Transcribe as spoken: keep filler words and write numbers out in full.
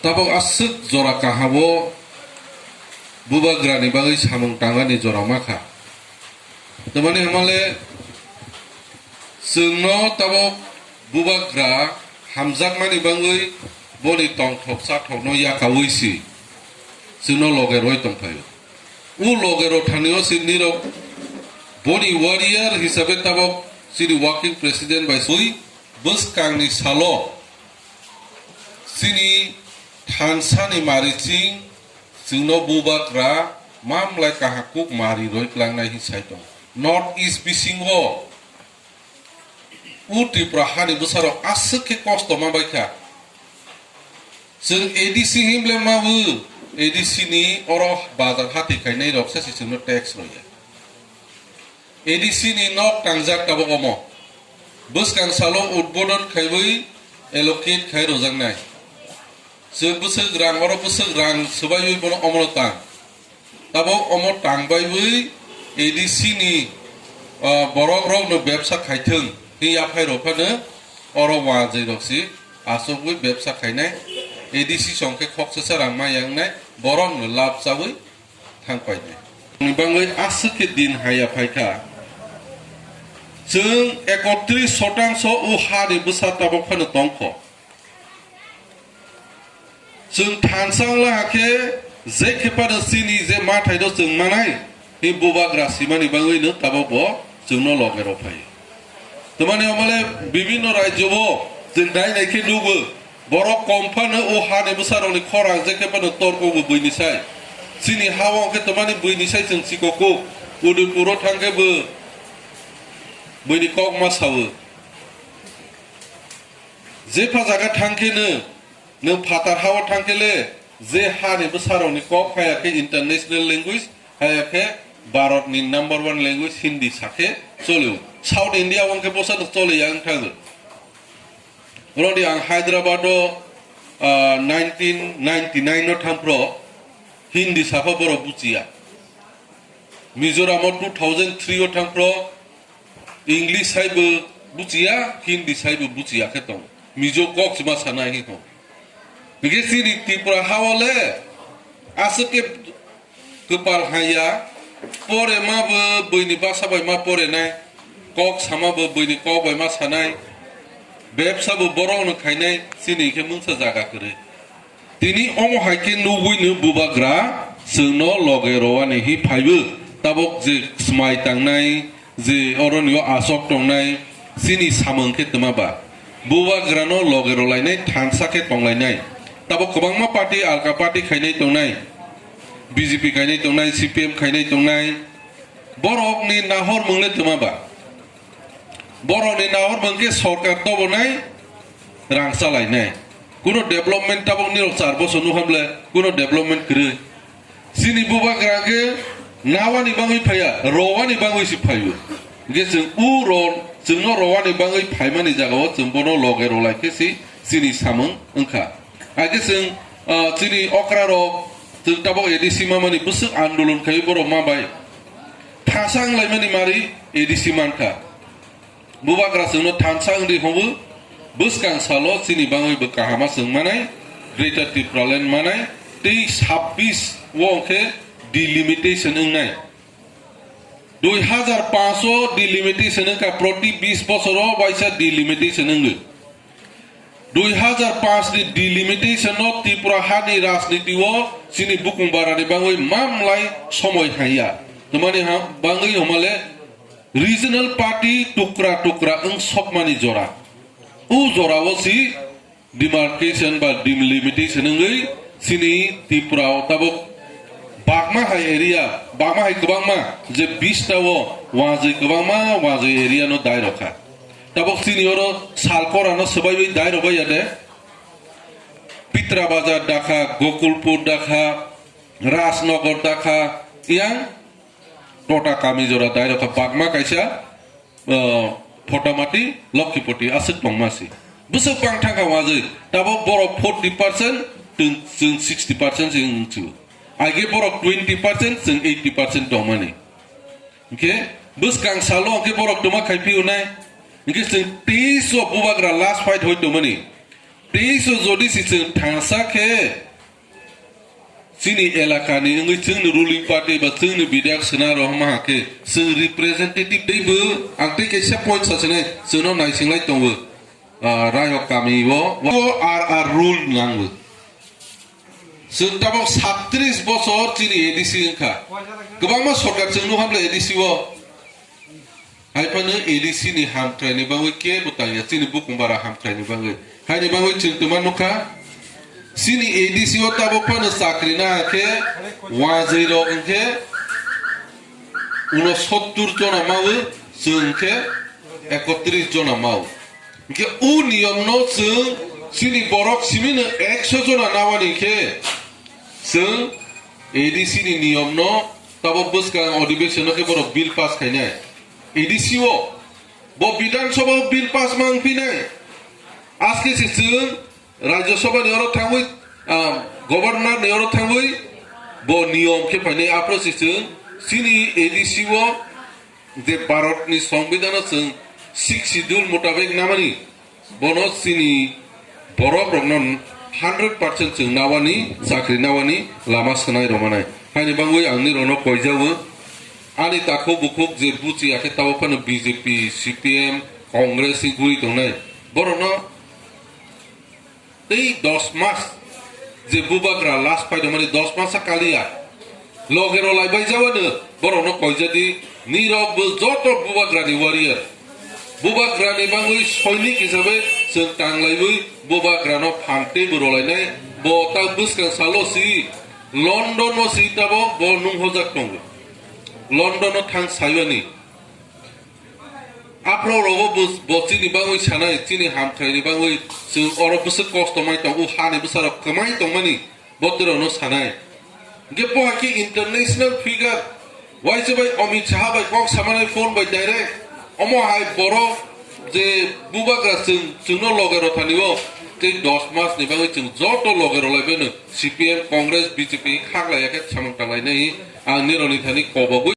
Tabuk aswk jora kaham o bubagrani bagwi samung tangani jora ma kha. Tamani hamale chwngno tabuk bubagra hamjakmani bagwi boni tongthok chathokno yakaui si chwngno loge roi tongphaio. O loge rok thani o si nirok boni warrior hisabe tabuk chini working president bai sui bwskangni salo chini thansani mariching chwngno bubagra mamlai kahakuk mari roi klangnai hin sai tongo. North East bisingo o Tripura hani bwsarok aswk khe kosto ma bai kha. Chwng A D C himle mabu A D C ni oro bazar hati khainai rok se chwngno tax roya. A D C ni nok tangjak tabuk omo. Bwskang salo udbodon khaiwi allocate khai rojaknai. Chwng bwswk rang, oro bwswk rang swbaiwi bono omono tang. Tabuk omo tangbaiwi A D C ni, ah, borok rokno bebsa khaithwng hin yaphai rok phano oro wajwi rok si achukwi bebsa khainai. A D C song khe khoksa rang ma yangnai borokno lab chawi thang painai. Ni bangwi aswk khe din haya phai kha. Chwng ekotris shotangso o ha ni bwsa tabuk phano tong kho. Chwng thansa wngla hakhe je khe phano chini je mathai no chwng manai, hi bubagra simani bangwi no tabuk bo chwngno loge rw phai. Tamani omole bibinno rajyo bo chwng nai nai khe nugo, borok kom phano o hani bwsarokni khorang je khe phano torkogo buini sai. Chini ha-o hwnkhe tamani buini sai chwng chikokgo, Udaipuro thang khe bo buini kok ma sao. Jepha jaga thang khe no, nwng phatar ha-o thang khe le, je hani bwsarokni kok haya khe international language, haya khe Bharat ni number one language Hindi sa khe choli o. South India o hwnkhe bwsa no choli ya wng thango. Oro di ang Hyderabad o, ah, nineteen ninety-nine no thang phro Hindi sa pho borok buchi ya. Mizoram o two thousand three o thang phro English saibo buchiya, Hindi saibo buchiya khe tong. Mizo kok chuma sana hi tong. Hingke chini Tripura ha-o le aswk khe kwpal haya, pore ma bo buini basa bai ma pore nai, kok sama bo buini kok bai ma sanai, bebsa bo borok no khainai, chini khe mungsa jaga kwrwi. Tini omo hai khe nugwi no bubagra chwngno loge rwani hi phaibo, tabuk je swmai tangnai, je oroni o asok tongnai, chini samung khe twma ba. Bubagrano loge rwlainai thansa khe tonglainai. Tabuk kwbangma party, alka party khainai tongnai, B J P khainai tongnai, C P M khainai tongnai. Borokni nahormung le twma ba. Borokni nahormung khe sorkar tobonai, rang chalainai. Kuno development tabuk nirok char bosor nukha bwle, kuno development kwrwi. Chini bubagra khe nawani bangwi phaiya, rowani bangwi se phaio. Hingke chwng u ro, chwngno rowani bangwi phaimani jagao chwng bono loge rwlai khe se chini samung wngkha. Hakhe chwng, ah, chini okra rok, chwng tabuk A D C mamani bwswk andolon khai borok ma bai. Thasa wnglaimani mari A D C mankha. Bubagra chwngno thansa wngdi hwnwi bwskang salo chini bangwi bo kahama chwng manai, Greater Tipraland manai, tei sabbish o khe delimitation wngnai. Dui hazar panch o delimitation wngkha, proti bis bosoro waisa delimitation wngwi. Dui hazar panch ni delimitation no Tripura hani rajniti o chini bukung barani bangwi mamlai somoi haiya. Tamani ha-, bangwi homale regional party tukra tukra wng sokmani jora. O jora o si demarcation ba delimitation wngwi chini Tripura o tabuk bakma hai area, bakma hai kwbangma je bis ta o wajwi kwbangma wajwi area no dai rokha. Tabuk chini oro salkora no swbaiwi dai rwbai ya de. Pitra Bazar dakha, Gokulpur dakha, Rajnagar dakha, yang tota kami jora dai rokha bakma kaisa, uh, Photamati, Lokhipoti aswk tongma si. Bwswk bang thangkha wajwi, tabuk borok forty percent, chwng, chwng sixty percent se wng chu. Age borok twenty percent, chwng eighty percent tongmani. Hingke bwskang salo hingke borok toma khai phi unai. Hingke chwng teis o bubagra last fight hoi tongmani. Teiso jodi si chwng thangsa khe chini elakani wngwi chwngni ruling party ba chwngni bidayak swnaro hwnma hakhe chwng representative teibo ang tei kaisa point sachinai chwngno naisinglai tongo, ah, Rayok kami o, o R R rule nango. Chwng tabok satris bosor chini A D C wngkha. Kwbangma sorkar chwng nukha bwle A D C o. Hai phano A D C ni hamkraini bagwi kebo tangya, chini bukung bara hamkraini bagwi. Haini bagwi chwng twma nukha, chini A D C o tabok phano chakri naha khe wajwi rok hwnkhe unosottur jona mawi, chwng khe ekotris jona mawi. Hwnkhe o niyomno chwng chini borok simino ekso jona nawani khe chwng A D C ni niyomno tabok bwskang adhibeshonno khe borok bill pass khainai. A D C o bo Bidhan Sabha o bill pass mang phinai. Aske se chwng Rajya Sabha ni oro thangwi, ah, Governor ni oro thangwi bo niyom khe phainai. Aphro se chwng chini A D C o je Bharat ni Songbidan o chwng Sixth Schedule mutabek namani, bono chini borok rokno hundred percent chwng nawani, chakri nawani lama swnai rwmanai. Haini bagwi ang nirokno koijago, ani takhuk bukhuk je buchi ya khe tabok phano B J P, C P M, Congress ni guri tongnai, borokno tei dos mas je bubagra last paidongmani dos mas a kaliya. Loge rwlai bai jawano borokno koijadi, nirok bo joto bubagrani warrior. Bubagrani bagwi soinik hisabe chwng tanglaiwi bubagrano phan teibo rwlainai. Bo ta bwskang salo si London o si tabok bo nunghojak tongo. London o thang saiwani. Aphro rogo bo, bo chini bagwi sanai, chini hamkraini bagwi chwng oro bwswk kosto mai tongo, hani bwsarok kwmai tongmani botorogno sanai. Hwnkhe bo hai khe international figure, waisa bai Amit Shah bai kok samanai phone bai direct, omo hai borok je bubagra chwng, chwngno loge rwthani o, tei dos mas ni bagwi chwng joto loge rwlai baino, C P M, Congress, B J P khaklaiya khe samung tanglai nai, ang nirokni thani kobogwi.